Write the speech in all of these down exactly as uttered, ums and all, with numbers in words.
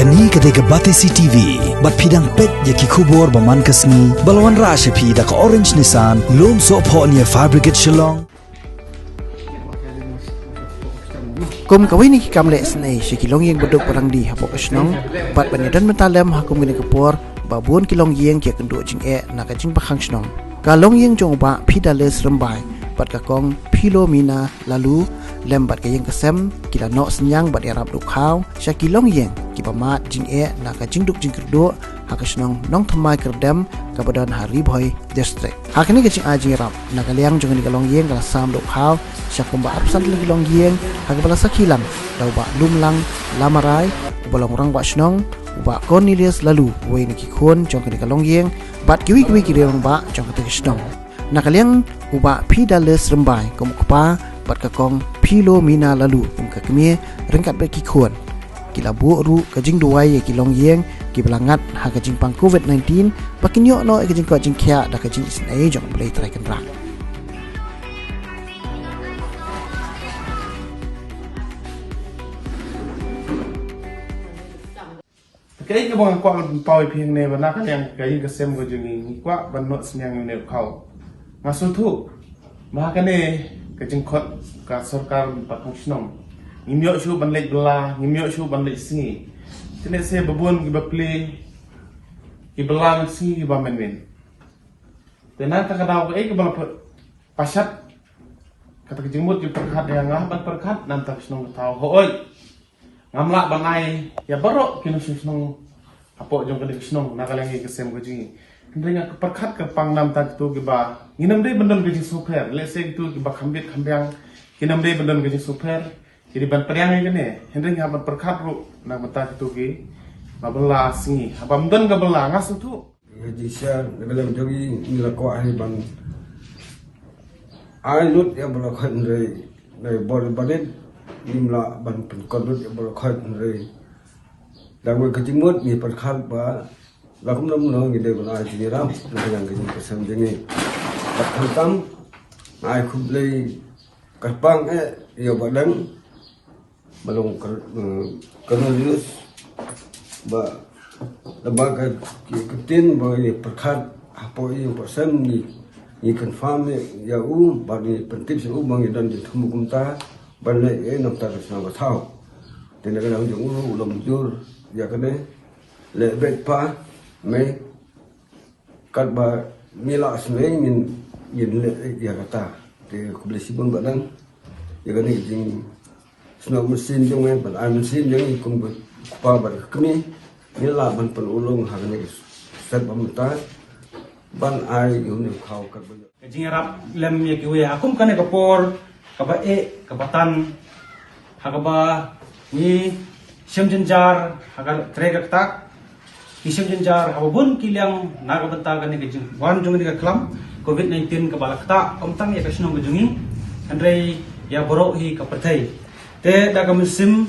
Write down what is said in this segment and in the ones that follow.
Kane ka dei ka Batesi T V, bad phi dang peit ïa ki khubor ba man ka sngi, ba la wanrah sha phi da ka Orange Nissan, Lumsohphoh near Fire Brigade Shillong. Kum kawei na ki kam leh sngi sha ki longïing baduk barangdi hapoh ka shnong, bad ban ïadon bynta lem ha kum kane ka por, ba bun ki longïing ki ïakynduh jingeh na ka jingbakhang shnong. Ka longïing jong u Bah Fidelis Rymbai bad ka Kong Philomena Laloo, lem bad ka ïing ka sem, ki la noh synñiang bad ïarap dukhaw sha ki longïing kiba mad jingeh na ka jingduk jingkyrduh ha ka shnong Nongthymmai Kyrdem, kaba don ha Ri Bhoi District. Ha kane ka jingai jingïarap, na ka liang jong kane ka longïing ka la sam dukhaw sha kumba arphew san tylli ki longïing, ha kaba la sakhi lang da u Bah Lumlang Lamarai, uba long u rangbah shnong, u Bah Cornelius Laloo, uwei na ki khun jong kane ka longïing, bad kiwei kiwei ki rangbah jong kata ka shnong. Na ka liang u Bah Fidelis Rymbai kum u kpa, bad ka Kong Philomena Laloo kum ka kmie, ryngkat bad ki khun, ki la buh ruh ka jingduwai ïa ki longïing kiba la ngat ha ka jingpang covid nineteen, ba kin ïoh noh ïa ka jingkoit jingkhiah da ka jingisynei jong U Blei Trai Kynrad. Kaei kaba nga kwah ban pynpaw ïa phi hangne, ba na ka liang ka ïing ka sem ka jong ngi, ngi kwah ban noh synñiang ïa une u khaw. Nga sngewthuh ba ha kane ka jingkhot ka sorkar bakhang shnong, ngim ïoh shuh ban leit bylla, ngim ïoh shuh ban leit sngi. Te lehse ba bun kiba plie, ki bylla bad sngi kiba mynmiet. Te na kata ka daw, kaei kaba la pyrshah, kata ka jingmut jingpyrkhat ïa nga ban pyrkhat na ka bynta ka shnong ka thaw. Hooid, ngam lah ban ai ïa baroh ki nongshong shnong hapoh jong kane ka shnong na ka liang ïing ka sem ka jong ngi. Hynrei nga pyrkhat kyrpang na ka bynta kito kiba ngim dei ban don ka jingsngewpher. Lehse kito kiba kham bit kham biang kim dei ban don ka jingsngewpher, ki dei ban pdiang ïa kane. Hynrei nga hap ban pyrkhat ruh na ka bynta kito kiba bylla sngi. Haba ym don ka bylla, nga sngewthuh. Ka jingshisha, na ka liang jong ngi, ngi la kwah hi ban ai lut ïa ba la khoit, hynrei na ka bor ba rit ngim lah ban pynkut lut ïa ba la khoit, hynrei da kawei ka jingmut ngi pyrkhat ba la kumno kumno ngi dei ban ai jingïarap na ka liang ka jingpynshem jong ngi. Bad khamtam nga ai khublei kyrpang eh ïa u Bah Deng, ba long kor-, eh, Cornelius, ba, ba ka, ka ktien ba ngi pyrkhat hapoh ïing hapoh sem, ngi, ngi confirm ïa, ïa u, ba ngi pyntip sha u ba ngi don jingthmu kumta ban leh ïa na ka bynta ka shnong ka thaw. Te na ka liang jong u ruh u la mynjur ïa kane, leh beit pa, me, katba me la sngewthuh ngin, ngin leh ïa kata. Te khublei shibun Bah Deng ïa kane ka jingsnoh mynsiem jong me, ban ai mynsiem jong ngi kum u kpa bad ka kmie, ngin lah ban pynurlong ha kane ka step ba mynta ban ai ïa une u khaw katba ïoh. Ka jingïarap lem ïa kiwei ha kum kane ka por kaba eh kaba tan, ha kaba ngi shem jynjar ha ka trei ka ktah, ngi shem jynjar ha ba bun ki liang na ka bynta kane ka jingwan jong kane ka khlam covid nineteen kaba la ktah ym tang ïa ka shnong ka jong ngi, hynrei ïa baroh hi ka pyrthei. Te da ka mynsiem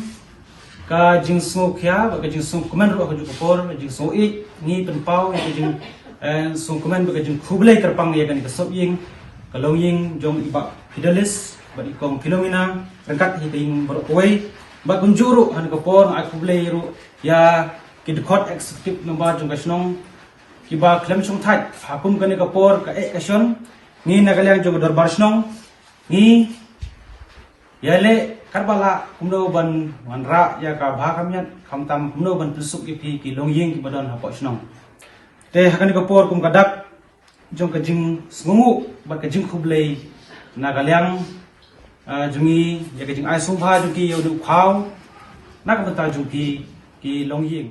ka jingsngewkhia bad ka jingsngewkmen ruh ha kajuh ka por, ka jingsngewïeit, ngi pynpaw ïa ka jing, eh, sngewkmen bad ka jingkhublei kyrpang ïa kane ka sop ïing, ka longïing jong i Bah Fidelis bad i Kong Philomena, ryngkat hi ka ïing baroh kawei. Bad kumjuh ruh ha kane ka por nga ai khublei ruh ïa ki dkhot executive member jong ka shnong kiba khlem shongthait ha kum kane ka por ka eh ka shon. Ngi na ka liang jong ka dorbar shnong ngi ïaleh katba lah kumno ban wanrah ïa ka bha ka miat, khamtam kumno ban pynsuk ïa phi ki longïing kiba don hapoh shnong. Te ha kane ka por kum ka dak jong ka jingsngewnguh bad ka jingkhublei na ka liang, ah, jong ngi ïa ka jingai sngewbha jong ki ïa u khaw na ka bynta jong phi ki longïing.